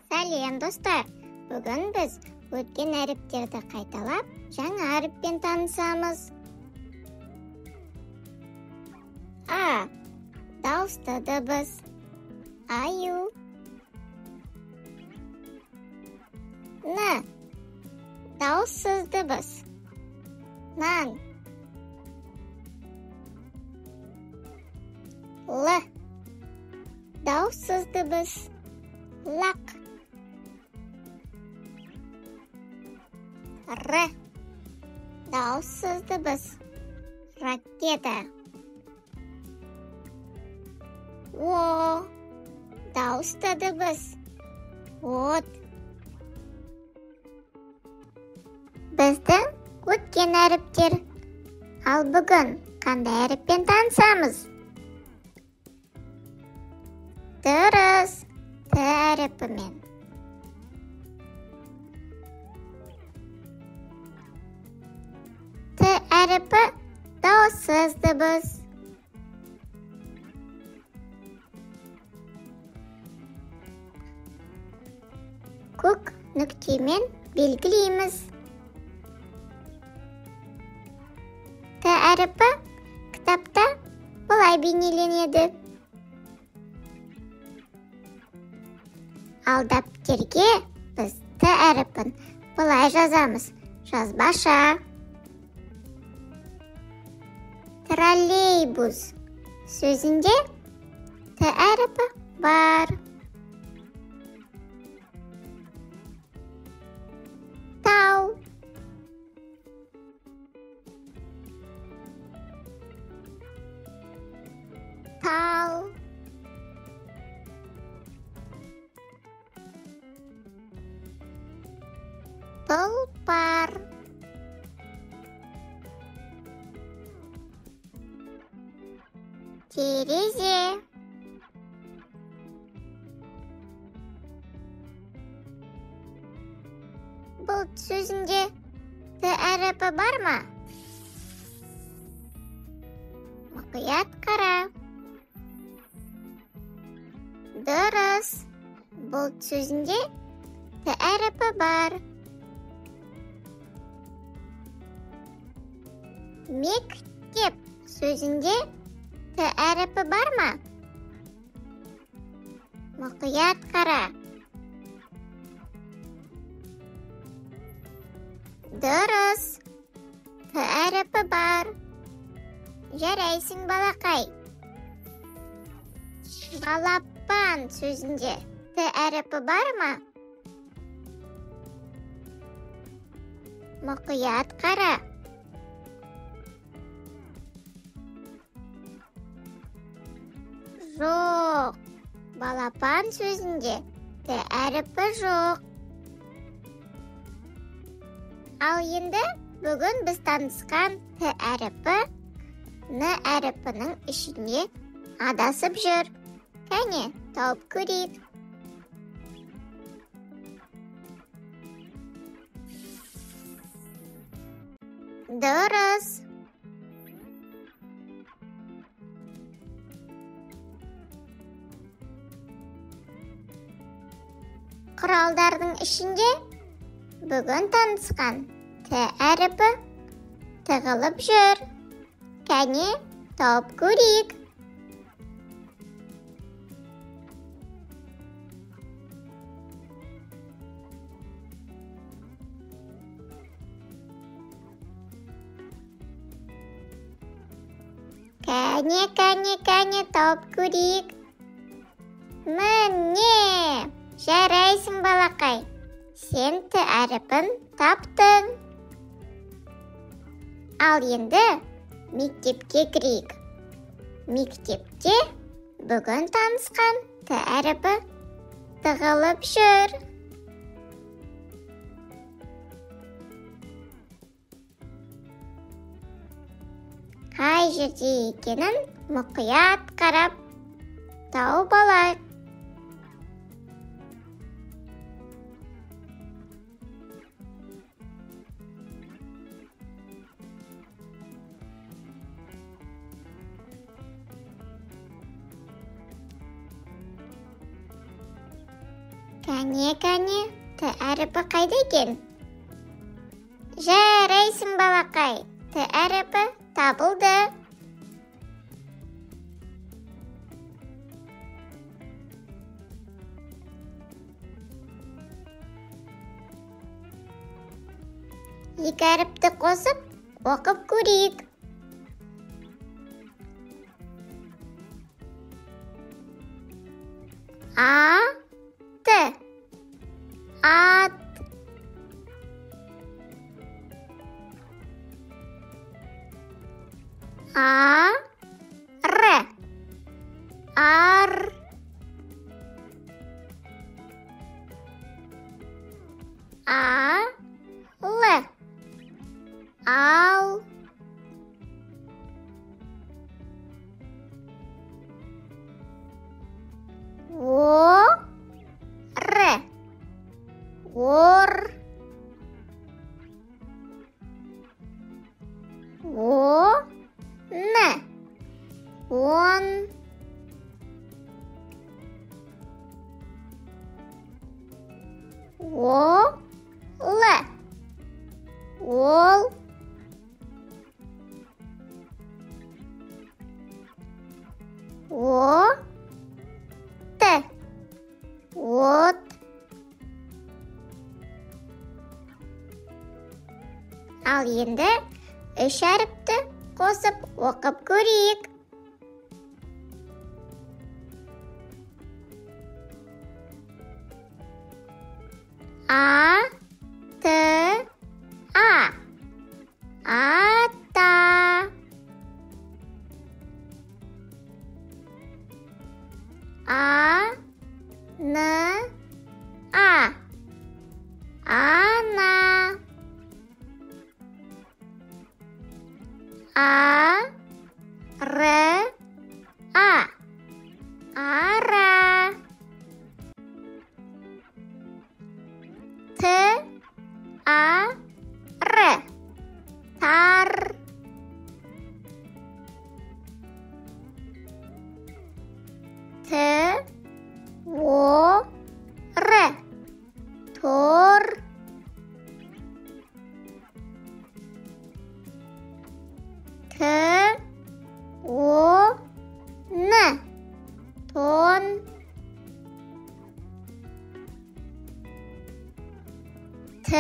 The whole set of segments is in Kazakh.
Сәлем, достар! Бүгін біз өткен әріптерді қайталап, жаңа әріппен танысамыз. А. Дауысты дыбыс. Аю. Н. Дауыссыз дыбыс. Нан. Л. Дауыссыз дыбыс. Лақ. Р. Дауыссыз дыбыс. Ракета. О. Дауысты дыбыс. От. Біздің өткен әріптер. Ал бүгін қандай әріппен танысамыз? Дұрыс, Т әріпімен. Т әріпі дауыссыз дыбыс. Көк нүктемен белгілейміз. Т әріпі кітапта былай бейнеленеді. Ал дәптерге біз Т әріпін былай жазамыз. Жазбаша. Троллейбус сөзінде Т әріпі бар. Тау. Тал. Тұлпар. Терезе. Бұлт сөзінде Т әріпі бар ма? Мұқият қара. Дұрыс. Бұлт сөзінде Т әріпі бар. Мектеп сөзінде Т әріпі бар ма? Мұқият қара. Дұрыс. Т әріпі бар. Жарайсың, балақай. Балапан сөзінде Т әріпі бар ма? Мұқият қара. Жоқ. Балапан сөзінде Т әріпі жоқ. Ал енді бүгін біз танысқан Т әріпі Н әріпінің ішінде адасып жүр. Кәне, тауып көрейік. Дұрыс. Құралдардың ішінде бүгін танысқан Т әріпі тығылып жүр. Кәне, тауып көрейік. Кәне, кәне, кәне, тауып көрейік. Міне! Жарайсың, балақай. Сен Т әріпін таптың. Ал енді мектепке кірейік. Мектепте бүгін танысқан Т әріпі тығылып жүр. Қай жерде екенін мұқият қарап тауып алайық. Кәне-кәне, Т әріпі қайда екен? Жарайсың, балақай, Т әріпі табылды. Екі әріпті қосып, оқып көрейік. А, Т. Ат. А, Р. Ар. А, Л. Ал. О, Р. Ор. О, Н. Он. О, Л. Ол. О, Т. От. Ал енді үш әріпті қосып оқып көрейік. А, Т, А. Ата. А, Н, А. Ана. А, Р, А. Ара. Т, А, Р. Тар. Т, О, Р. Тор. Т, О, Н. Тон. Т,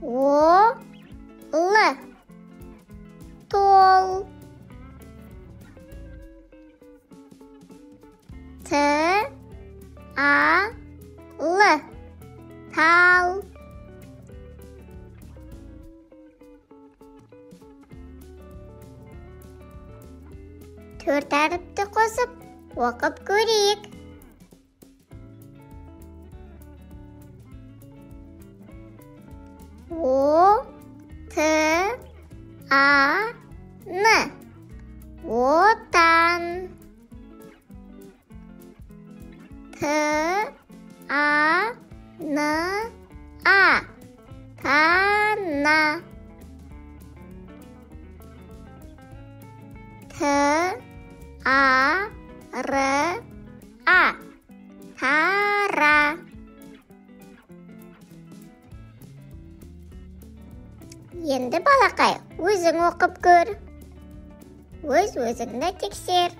О, Л. Тол. Т, А, Л. Тал. Төрт әріпті қосып, оқып көрейік. О, Т, А, Н. Отан. Т, А, Н, А. Тана. Т, А, Р, А. Тара. Енді балақай, өзің оқып көр. Өз өзіңді тексер.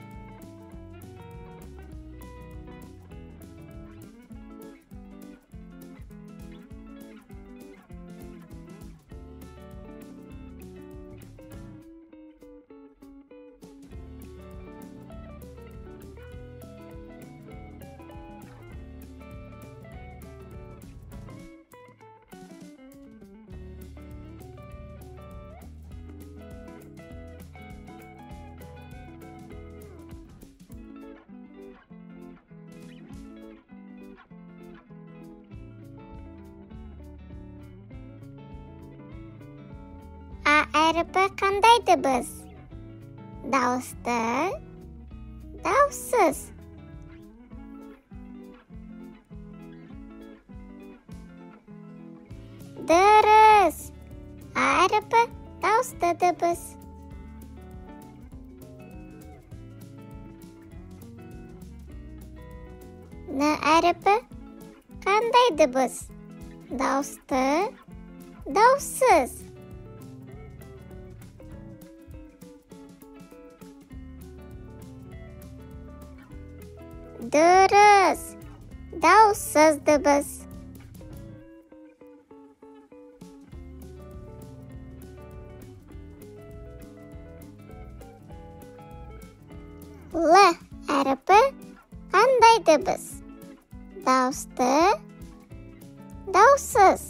А әріпі қандай дыбыс? Дауысты, дауыссыз. Дұрыс. А әріпі дауысты дыбыс. Н әріпі қандай дыбыс? Дауысты, дауыссыз. Дұрыс, дауыссыз дыбыс. Л әріпі қандай дыбыс? Дауысты, дауыссыз.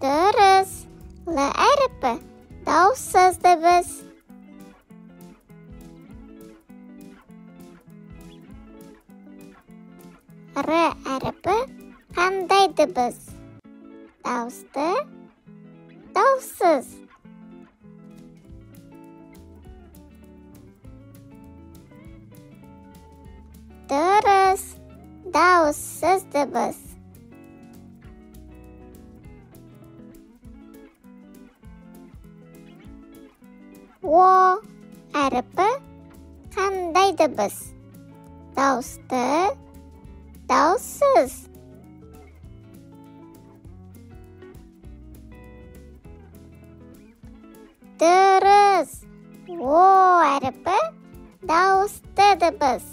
Дұрыс, Л әріпі дауыссыз дыбыс. Р әріпі қандай дыбыс? Дауысты, дауыссыз. Дұрыс, дауыссыз дыбыс. О әріпі қандай дыбыс? Дауысты, дауыссыз. Дұрыс, О әріпі дауысты дыбыс.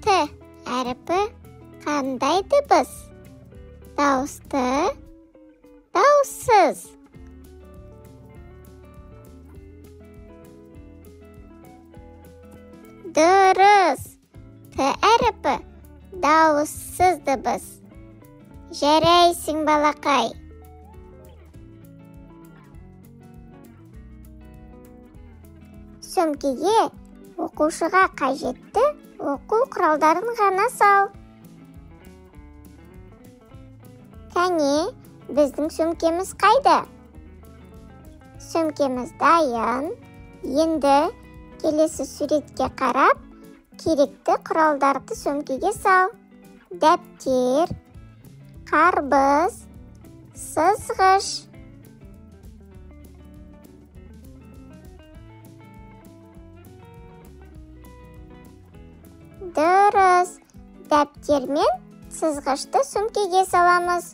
Т әріпі қандай дыбыс? Дауысты, дауыссыз. Дұрыс, Т әріпі дауыссыз дыбыс. Жарайсың, балақай. Сөмкеге оқушыға қажетті оқу құралдарын ғана сал. Кәне, біздің сөмкеміз қайда? Сөмкеміз дайын. Енді келесі суретке қарап, керекті құралдарды сөмкеге сал. Дәптер, қарбыз, сызғыш. Дұрыс, дәптер мен сызғышты сөмкеге саламыз.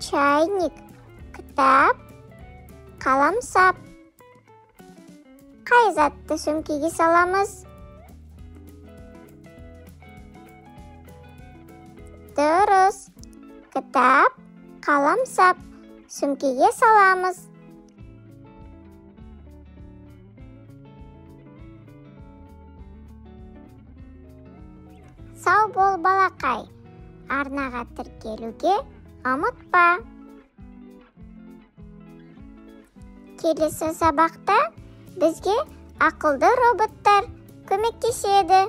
Чайник, кітап, қаламсап. Қай затты сөмкеге саламыз? Дұрыс, кітап, қаламсап сөмкеге саламыз. Сау бол, балақай. Арнаға тіркелуге ұмытпа. Келесі сабақта бізге ақылды роботтар көмектеседі.